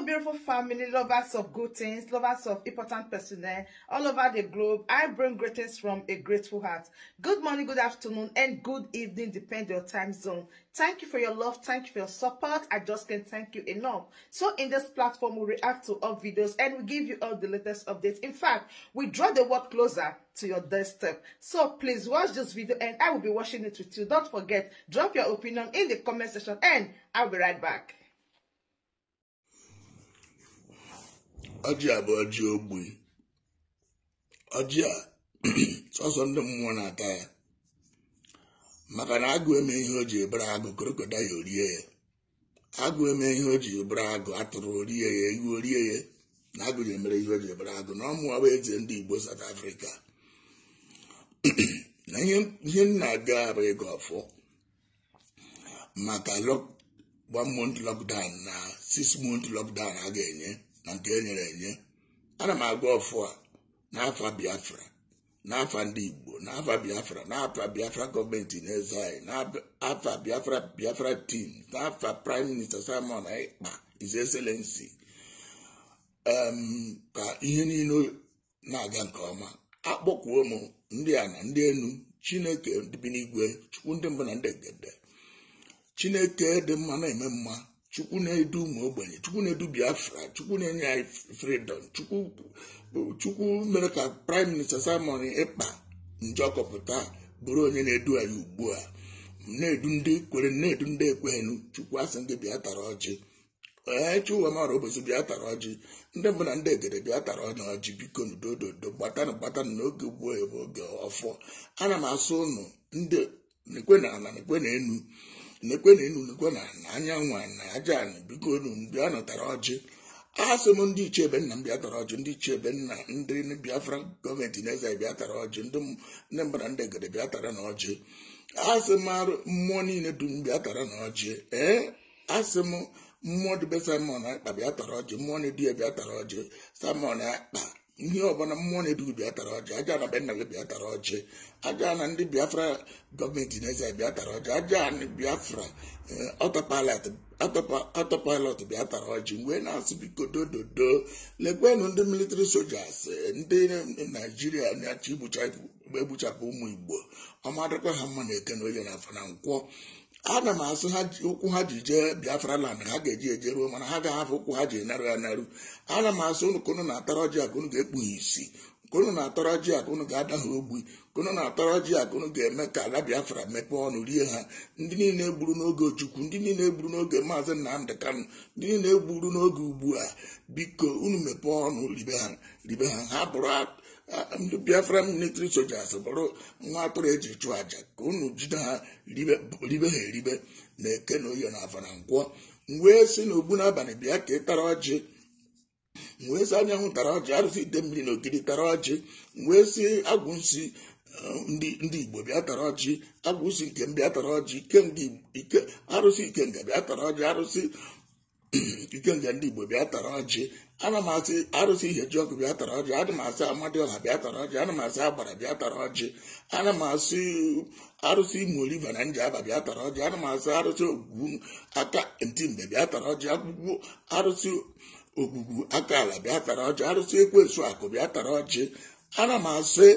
Beautiful family, lovers of good things, lovers of important personnel all over the globe. I bring greetings from a grateful heart. Good morning, good afternoon, and good evening, depending on your time zone. Thank you for your love. Thank you for your support. I just can't thank you enough. So in this platform, we react to all videos and we give you all the latest updates. In fact, we draw the world closer to your doorstep. So please watch this video and I will be watching it with you. Don't forget, drop your opinion in the comment section and I'll be right back. Ọjị a bụ ọjị ogbi. Ọjị a sọsọ ndị mmụọ na-ata ya, maka na agụ eme ihe o ji ebere agụ, crocodile orie ya. Agụ eme ihe o ji ebere agụ, atụrụ orie ya, ewu orie ya. Na agụ ji emere ihe o ji ebere agụ. Na ọmụwa bụ eze ndị Igbo South Africa. Na ihe m na-aga bụ ịga ọfọ maka 1 month lockdown na 6 month lockdown a ga-enye na nke e nyere enye. Ana m agwa ọfọ a n'afa Biafra, n'afa ndị Igbo, n'afa Biafra, n'afa Biafra gọọmenti na-eze anyị, n'afa Biafra, Biafra team, n'afa Prime Minister Simon Ekpa, His Excellency, ka ihe niile na-aga nke ọma. Akpọkwuo m ndị a na ndị enu, Chineke ndị bi n'igwe, Chukwu ndị mbụ na ndị egede, Chineke dị mma na-eme mma, Chukwu na-edu ụmụ ogbenye, Chukwu na-edu Biafra, Chukwu na-enye anyị freedom, Chukwu, Chukwu mere ka Prime Minister Simon Ekpa njọkọpụta bụrụ onye na-edu anyị ugbu a, na-edu ndị kwere, na-edu ndị ekweghenu. Chukwu, asị ndị bịa tara ọjị. Ee, Chiwamara ụbọchị bịa tara ọjị, ndị mbụ na ndị egede bịa tara ọjị. Ọjị, biko, n'udododo, gbatanụ, gbatanụ n'oge ugbu a bụ oge ọfọ. Ana m asụ ụnụ ndị nekwe na ala, nekwe na enu, nekwe na enu, nekwe na ana, anyanwụ na aja anị, biko unu bịa nọtara ọjị. Asị m ndị ichie ebe nna m bịa tara ọjị, ndị ichie ebe nna, ndị Biafra gọọmenti na-eze bịa tara ọjị, ndị mbụ na ndị egede bịa tara na ọjị. Asị m arụ mmụọ niile dum bịa tara na ọjị. Ee, asị m mmụọ dube Simon Ekpa bịa tara ọjị, mmụọ na-edu ya bịa tara ọjị. Simon Ekpa, ihe ọbụla mmụọ na-edu bịa tara ọjị. Aja na be nna gị bịa tara ọjị. Aja na ndị Biafra gọọmenti na-eze bịa tara ọjị. Aja na Biafra autopilot bịa tara ọjị. Mgbe na-asị biko dododo, lekwenụ ndị military soldiers ndị Naijiria na-achọ egbuchapụ ụmụ Igbo. Ọmadịkwa ha mma na eke na oye na afọ na nkwọ. Ana m asị ha ụkwụ ha ji jee Biafra land ha ga-eji eje ruo, mana ha ga-ahafụ ụkwụ ha ji narụ ya narụ. Ana m asị unu ka unu na-atara ọjị a, ka unu ga-ekpughe isi, ka unu na-atara ọjị a, ka unu ga-ada ha ogbi, ka unu na-atara ọjị a, ka unu ga-eme ka ala Biafra mepee ọnụ rie ha. Ndị niile egburu n'oge Ojukwu, ndị niile egburu n'oge Maazị Nnamdị Kanụ, ndị niile egburu n'oge ugbu a, biko unu mepee ọnụ ribe ha, ribe ha. Ha bụrụ ndị Biafra military soldiers, bụrụ nwa atụrụ eji chụọ àjà, ka unu jide ha ribe ha eribe na eke na oye na afọ na nkwọ. Wee sị na ogbu n'abalị bịa ka ị tara ọjị. Wee sị anyanwụ tara ọjị, arụsị ide mmiri na ogiri tara ọjị. Wee sị agwụ nsị ndị Igbo bịa tara ọjị, agwụ nsị nke m bịa tara ọjị, ike arụsị ikenga bịa tara ọjị, arụsị ikenga ndị Igbo bịa tara ọjị. Ana m asị arụsị ihe ji ọkụ bịa tara ọjị. Ana m asị amadioha bịa tara ọjị. Ana m asị agbara bịa tara ọjị. Ana m asị arụsị Imo River na Njaba bịa tara ọjị. Ana m asị arụsị ogwugwu aka ntimbe bịa tara ọjị, akwụkwọ arụsị ogwugwu aka ala bịa tara ọjị, arụsị ekwensu akụ bịa tara ọjị. Ana m asị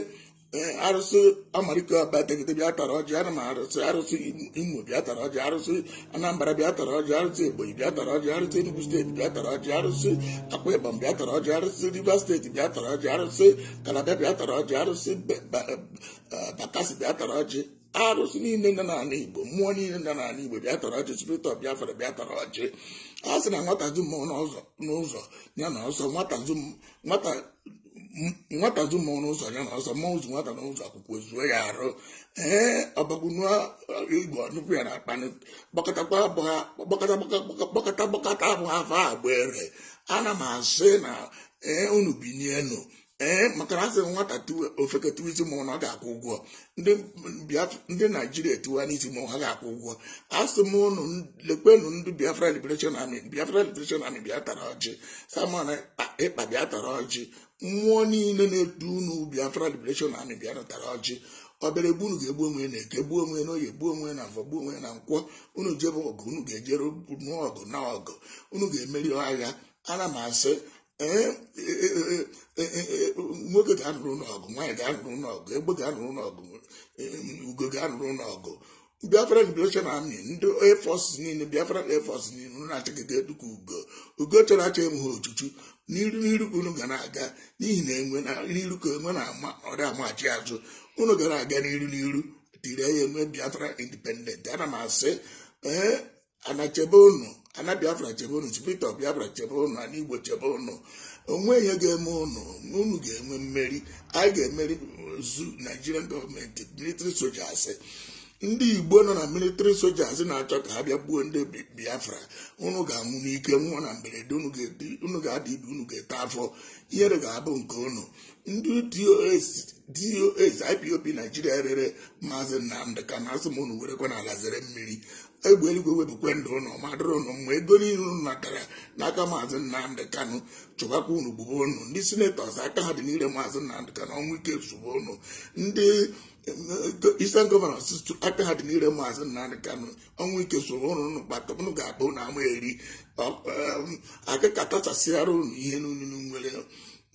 arụsị amarike ọbategide bịa tara ọjị. Ana m arụsị arụsị Imo bịa tara ọjị, arụsị Anambra bịa tara ọjị, arụsị Ebonyi bịa tara ọjị, arụsị Enugu steeti bịa tara ọjị, arụsị Akwa Ibom bịa tara ọjị, arụsị Rivers steeti bịa tara ọjị, arụsị Calabar bịa tara ọjị, arụsị Bakassi bịa tara ọjị. Arụsị niile nọ n'ala Igbo, mmụọ niile nọ n'ala Igbo bịa tara ọjị. Spirit of Biafra bịa tara ọjị. A sị na nwata zu mmụọ n'ụzọ ya na ọsọ, nwata zu mmụọ n'ụzọ ya na ọsọ, mmụọ ụzọ nwata n'ụzọ akwụkwọ zuo ya arụ. Ee, ọbagunu igwe nnukwu ya na akpanị gbakọtakwa gbakọta gbakọta abụ afọ agba ere. Ana m asị na ee, unu binienu. Ee, maka na asị nwata ofeke tiwe isi mmọnwụ na ọ ga-akwụ ụgwọ. Ndị Naijiria etiwa n'isi mmọnwụ, ha ga-akwụ ụgwọ. Asị m unu lekwenụ ndị Biafra Liberation Army, Biafra Liberation Army bịa tara ọjị, Simon Ekpa bịa tara ọjị, mmụọ niile na-edu unu Biafra Liberation Army bịa tara ọjị. Ọ bịara egbu unu ga-egbu onwe na eke, gbuo onwe na oye, gbuo onwe na afọ, gbuo onwe na nkwọ. Unu jebe ọgụ, unu ga-ejere nụọ ọgụ na ọgụ, unu ga-emeri agha. Ana m asị nwoke ga-anụrụ n'ọgụ, nwaanyị ga-anụrụ n'ọgụ, egbe ga-anụrụ n'ọgụ, ugo ga-anụrụ n'ọgụ. Biafra Liberation Army, ndị Air Force niile, Biafra Air Force niile, unu na-achịgide dịka ugo. Ugo chọrọ achọ enweghị ochuchu. N'iru n'iru ka unu ga na-aga, n'ihi na enwe n'iru ka enwe na-ama ọ da amachi azụ. Unu ga na-aga n'iru n'iru tiri ya enwe Biafra independent. Ana m asị ee, ana chebe unu, ana Biafra chebe unu, Spirit of Biafra chebe unu, ana Igbo chebe unu. Onwe ihe ga-eme unu, unu ga-enwe mmeri. Anyị ga-emeri zu Nigerian gọọmenti military soldiers. Ndị Igbo nọ na military soldiers na-achọ ka ha bịa gbuo ndị Biafra. Unu ga-anwụ n'ike, nwụọ na mberede, unu ga-ada ibi, unu ga-ete afọ, ihere ga-abụ nke unu. Ndị DOS IPOB Nigeria rere Maazị Nnamdi Kanu, asị m unu werekwa n'ala zere mmiri. Egbe eluigwe wepụkwe ndụ unu, ma dịrị unu mma. Ego niile unu natara n'aka Maazị Nnamdi Kanu, chụbakwa unu, gbugbo unu. Ndị senators aka ha dị n'ire Maazị Nnamdi Kanu, ọnwụ ike zugbo unu. Ndị Eastern Governors aka ha dị n'ire Maazị Nnamdi Kanu, ọnwụ ike soro unu. Unu kpata unu ga-akpa unu ama eri akịka tasasịara unu ihe n'unu nwere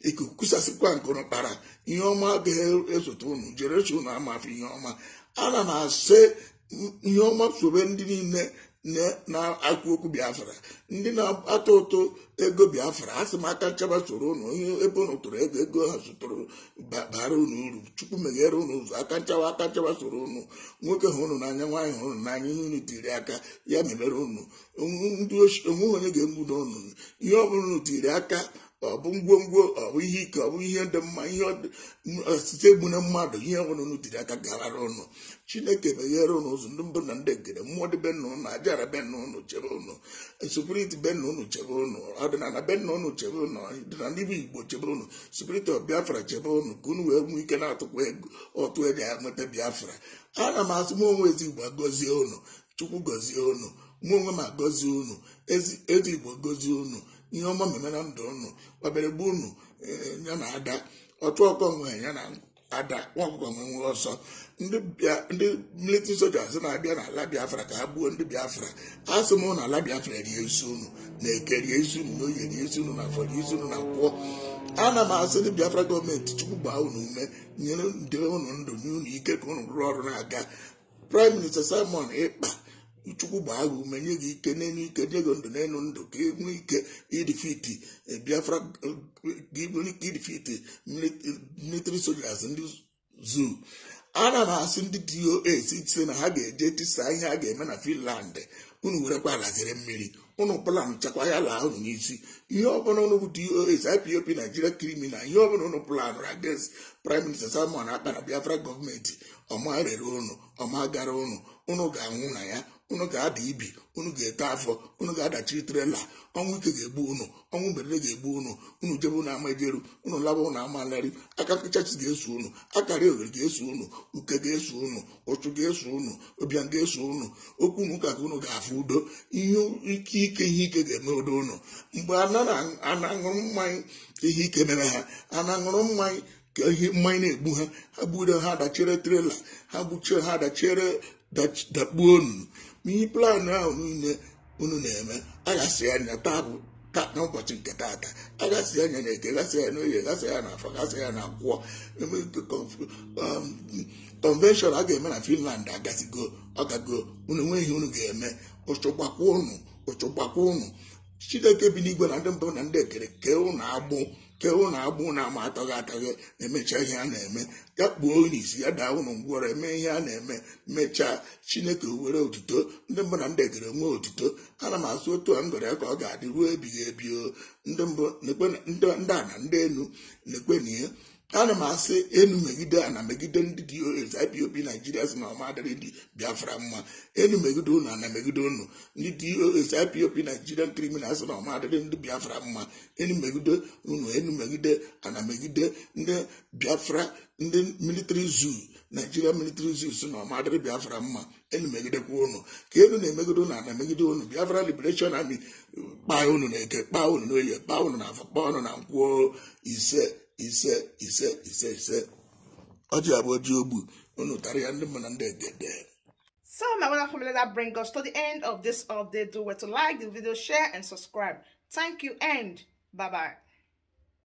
ikuku kusasịkwa nke unu kpara. Ihe ọma agaghị esote unu, jerechi unu ama afọ ihe ọma. Ana m asị ihe ọma sobe ndị niile na-akwu okwu Biafra, ndị na-atụ ụtụ ego Biafra. Asị m aka nchebe soro unu, onye ebe unu tụrụ ego, ego ha zụtụrụ bara unu uru. Chukwu meghere unu ụzọ. Aka nchebe soro unu. Nwoke hụ unu n'anya, nwaanyị hụ unu n'anya, ihe unu tiri aka ya mebere unu. Ndị onweghị onye ga-egbu unu. Ihe ọ bụla unu tiri aka, ọ bụ ngwongwo, ọ bụ ihe ike, ọ bụ ihe dị mma, ihe site egbune mmadụ, ihe ọbụla unu tiri aka gara unu. Chineke meghere unu ụzọ. Ndị mbụ na ndị egede, mmụọ dị be nna unu, ajara be nna unu chebe unu, spirit be nna unu chebe unu, ọdịnala be nna unu chebe unu, ọdịnala Igbo chebe unu, spirit of Biafra chebe unu, ka unu wee nwee ike na-atụkwa ego ọtụ eji nweta Biafra. Ana m asị m onwe ezi Igbo agọzie unu, Chukwu gọzie unu, mụ onwe m agọzie unu, ezi Igbo gọzie unu. Ihe ọma meme na ndụ unu, kwaberegbu unu ya na ada ọtụ ọkọ nwe ya na ada nwa ọkụkọ nwe nwe ọsọ. Ndị military soldiers na-abịa n'ala Biafra ka ha gbuo ndị Biafra. Asị m na ala Biafra rie isi unu, na eke rie isi unu, na oye rie isi unu, na afọ rie isi unu, na nkwọ. Ana m asị ndị Biafra gọọmenti, Chukwu gbaa unu ume, nyere ndị unu ndụ, nye unu ike ka unu rụọ ọrụ na-aga. Prime Minister Simon Ekpa, Chukwu gbaa gị ume, nye gị ike n'elu ike, nye gị ndụ n'elu ndụ, ka ị nwee ike idifiti Biafra, ka ị nwee ike idifiti military soldiers ndị zoo. Ana m asị ndị DOS si na ha ga-eje tisa ihe a ga-eme na Finland, unu werekwa ala zere mmiri, unu plan chakwa ya laa unu n'isi. Ihe ọbụla unu bụ DOS IPOB Nigeria criminal, ihe ọbụla unu planụrụ against Prime Minister Simon Ekpa na Biafra gọọmenti, ọma rere unu, ọma gara unu, unu ga-anwụ na ya, unu ga-ada ibi, unu ga-ete afọ, unu ga-adachi trela, ọnwụ ike ga-egbu unu, ọnwụ mberede ga-egbu unu, unu jebe unu ama ejeru, unu laba unu ama larị, aka kachasị ga-eso unu, akara oghere ga-eso unu, uke ga-eso unu, ụchụ ga-eso unu, ụbịam ga-eso unu, okwu unu ụka ka unu ga-afụ udo, ihe ike ike ihe ike ga-eme udo unu. Mgbe a na-aṅụrụ mmanya ihe ike mere ha, a na-aṅụrụ mmanya ka ihe mmanya na-egbu ha, ha gburu ha dachiere trela, ha gbuchie ha dachiere dakpuo unu. Ihe plan ahụ niile unu na-eme aghasị anya taa bụ n'ụbọchị nke taata, aghasị anya na eke, ghasị ya n'oye, ghasị ya na afọ, ghasị ya na nkwọ. Convention a ga-eme na Finland agasigo, ọgago, unu enweghị unu ga-eme. Ụchụ gbakwa unu, ụchụ gbakwa unu. Chineke bi n'igwe na ndị mbụ na ndị ekere kee unu agbụ, kee unu agbụ na ama atọghị atọghị, na-emecha ihe a na-eme, ya kpuo unu isi, ya daa unu ngwọrọ, eme ihe a na-eme, mechaa Chineke were otuto, ndị mbụ na ndị ekere nwee otuto. Ana m asụ otu a ngọrọ ya ka ọ ga-adị ruo ebighị ebi. Ndị mbụ ndị ana ndị enu na-ekwe na ihe. Ana m asị enu megide ana megide ndị DOS IPOB Nigeria si na ọma adịrị ndị Biafra mma. Enu megide unu, ana megide unu. Ndị DOS IPOB Nigerian criminal si na ọma adịrị ndị Biafra mma. Enu megide unu, enu megide ana megide ndị Biafra, ndị military zoo, Nigeria military zoo si na ọma adịrị Biafra mma. Enu megidekwa unu, ka enu na-emegide unu, ana megide unu. Biafra Liberation Army kpaa unu na eke, kpaa unu n'oye, kpaa unu na afọ, kpaa unu na nkwọ. Ise ise ise ise ise. Ọjị abụ ọjị ogbu unu tara ya, ndị mma na ndị egede. So my wonderful family, that brings us to the end of this update. Do well to like the video, share and subscribe. Thank you and bye-bye.